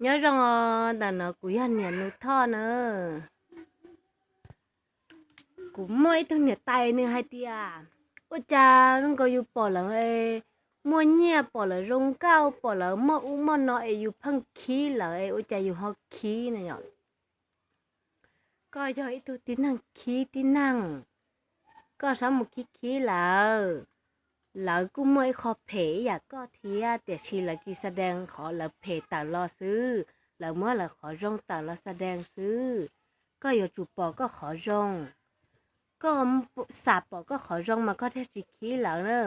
Nyob zoo os, ntawm no kuv yog niam Nus Thoj na. Kuv muaj ib tug niam tais nws hais tias, ua cas zoo nkaus yus pom lawv muaj nyiaj, pom lawv zoo nkauj, pom lawv muaj ub muaj no es yus pheej khib lawv es ua cas yus ho khib na yom? Koj yog ib tug tib neeg khib tib neeg, koj txhob mus khib khib lawv. Lawv kuj muaj ib qho phem ib yam koj thiab, tiam sis lawv tsis xa dees qhov lawv phem tawm los xwb, lawv muab lawv qhov zoo tawm los xa dees xwb. Koj yuav tsum pom koj qhov zoo, koj xam pom koj qhov zoo mas koj thiaj tsis khib lawv na.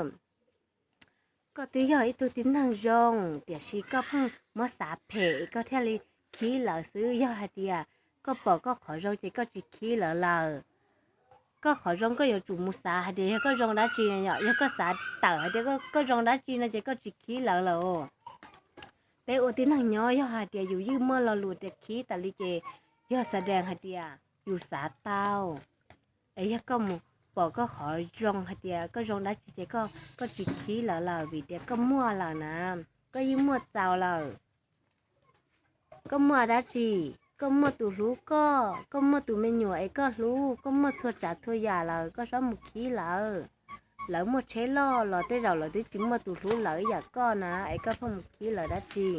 Koj twb yog ib tug tib neeg zoo, tiam sis koj pheej muab xav phem es koj thiaj li khib lawv xwb. Yog hais tias koj pom koj qhov zoo ces koj tsis khib lawv lawm. Koj qhov zoo koj yuav tsum mus xav hais tias yog koj zoo dab tsi no yom, yog koj xav tawm hais tias koj zoo dab tsi no ces koj tsis khib lawv lawm. Peb ua tib neeg nyob yog hais tias yus yeej muaj lo lus tias khib tas li ces yog xa dees hais tias yus xav tau. Es yog koj mus pom koj qhov zoo hais tias koj zoo dab tsi ces koj tsis khib lawv lawm vim tias koj muaj lawm na, koj yeej muaj txaus lawm. Koj muaj dab tsi? Koj muaj tus hlub koj, koj muaj tus me nyuam es koj hlub, koj muaj txhua tsav txhua yam lawm, koj txhob mus khib lawv. Lawv muaj tsheb loj los tej zaum lawv twb tsis muaj tus hlub lawv ib yam koj na, es koj pheej mus khib lawv dab tsi?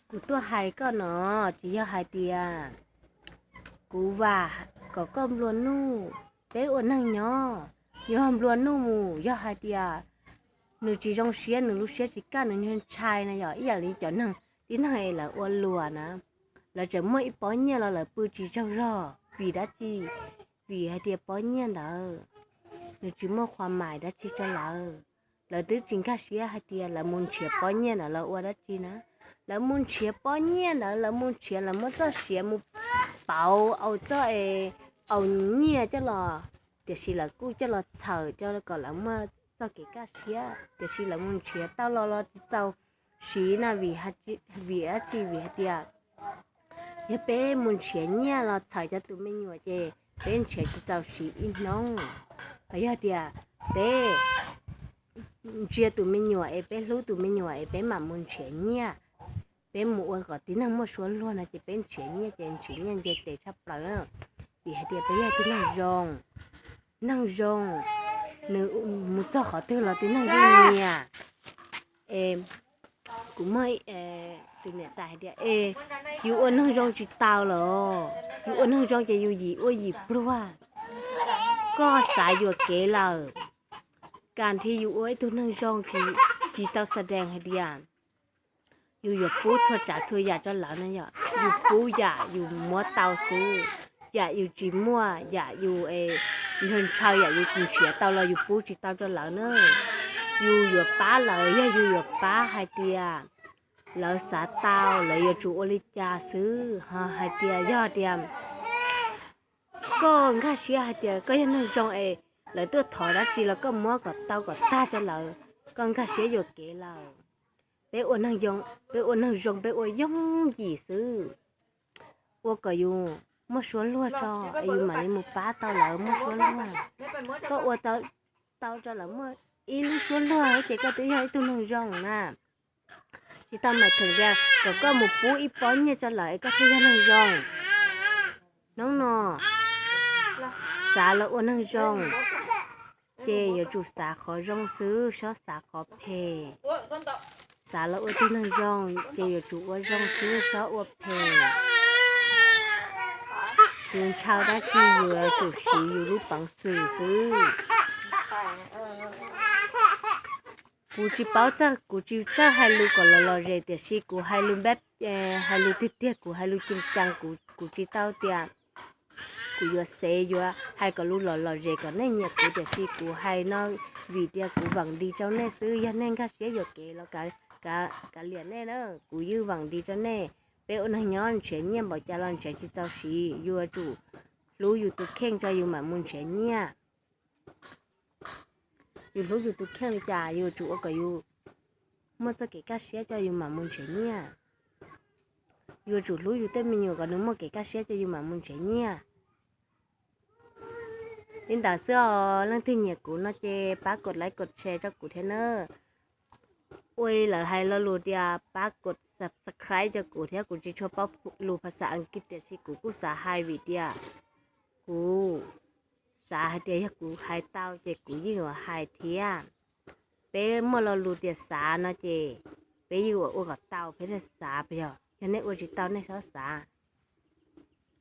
Kuv tuaj hais koj no tsis yog hais tias kuv vam kom koj nplua nuj. Peb ua neeg nyob, yog nplua nuj mus, yog hais tias nws tsis zoo siab, nws lub siab tsis kaj, nws ntshai na yom, ib yam li cov neeg tib neeg es lawv ua luam na, lawv tseem muaj ib pob nyiaj los lawv pw tsis tsaug zog vim dab tsi? Vim hais tias pob nyiaj ntawd nws tsis muaj qhuas mais dab tsi rau lawv. Lawv twb tsis nkag siab hais tias lawv mus nrhiav pob nyiaj ntawd los ua dab tsi na. Lawv mus nrhiav pob nyiaj ntawd, lawv mus nrhiav, lawv muab txoj siav mus pauv, au txoj es au nyiaj coj los, tiam sis lawv kuj coj los txhawm coj kom lawv muaj txoj kev kaj siab, tiam sis lawv mus nrhiav tau los los tsis txaus siv na. Vim dab tsi? Vim hais tias yog peb mus nrhiav nyiaj los txhawm cov tus me nyuam ces peb nrhiav tsis txaus siv ib hnub. Hos yog tias peb ntsia tus me nyuam es peb hlub tus me nyuam es peb mam mus nrhiav nyiaj. Peb mus ua kom tib neeg muaj suab luag no ces peb nrhiav nyiaj ces nrhiav nyiaj nce tes tshaj plaws na. Vim hais tias peb yog tib neeg zoo, neeg zoo, nws mus txog qhov twg los tib neeg yeej nyiam. Es kuv muaj tus niam tais hais tias, es yus ua neeg zoo tsis tau los, yus ua neeg zoo ces yus yim ua yim pluag. Koj xav yuam kev lawm, kam thi yus ua ib tug neeg zoo tsis tau xa dees hais tias yus yuav pub txhua tsav txhua yam rau lawv no yom. Yus pub yam yus muab tau xwb, yam yus tsis muaj, yam yus ntshaw ntshaw, yam yus nrhiav tau los yus pub tsis tau rau lawv na. Yus yuav pab lawv yog yus yuav pab hais tias lawv xav tau lawv yuav tsum ua li cas xwb. Ho hais tias yog tias koj nkag siab hais tias koj yog neeg zoo es lawv tuaj thov dab tsi los koj muab kom tau kom tag rau lawv, koj nkag siab yuam kev lawm. Peb ua neeg zoo, peb ua neeg zoo peb ua yooj yim xwb, ua kom yus muaj suab luag tso es yus mam li mus pab tau lawv muaj suab luag. Koj ua tau rau lawv muaj ib lub suab luag ces koj twb yog ib tug neeg zoo na. Tsis tau meem theem tias kom koj mus pub ib pob nyiaj rau lawv es koj thiaj yog neeg zoo. Hnub no xav los ua neeg zoo ces yuav tsum xav qhov zoo xwb, txhob xav qhov phem. Xav los ua tug neeg zoo ces yuav tsum ua zoo xwb, txhob ua phem. Tus ntshaw dab tsi yuav tsum siv yus lub peev xwm xwb. Kuv tsis paub txawj, kuv tsis txawj hais lus kom lom lom zem, tiam sis kuv hais lus npab, hais lus tiag tiag, kuv hais lus ceev ceev, kuv tsis tau tias kuv yuav xev yuav hais kom lus lom lom zem kom nej nyiam kuv, tiam sis kuv hais no vim tias kuv veem dis rau nej xwb. Yog nej nkag siab yuam kev los kav liam nej na, kuv yeej veem dis rau nej. Peb ua neeg nyob nrhiav nyiaj npaum cas los nrhiav tsis txaus siv, yuav tsum hlub yus tus kheej tso yus mam mus nrhiav nyiaj. Yus hlub yus tus kheej li cas yuav tsum ua kom yus muaj txoj kev kaj siab tso yus mam mus nrhiav nyiaj. Yuav tsum hlub yus tej me nyuam kom nws muaj kev kaj siab tso yus mam mus nrhiav nyiaj. Li ntawd xwb os, leej twg nyiam kuv no ces pab kos like kos share rau kuv thiab na. Ua li lawv hais lo lus tias pab kos subscribe rau kuv thiab. Kuv tsis tshua paub lus phas xas Askiv tiam sis kuv kuj xav hais vim tias kuv xav hais tias yog kuv hais tau ces kuv yeej yuav hais thiab. Peb muaj lo lus tias xav no ces peb yuav ua kom tau peb thiaj xav, puas yog? Yog nej ua tsis tau nej txhob xav.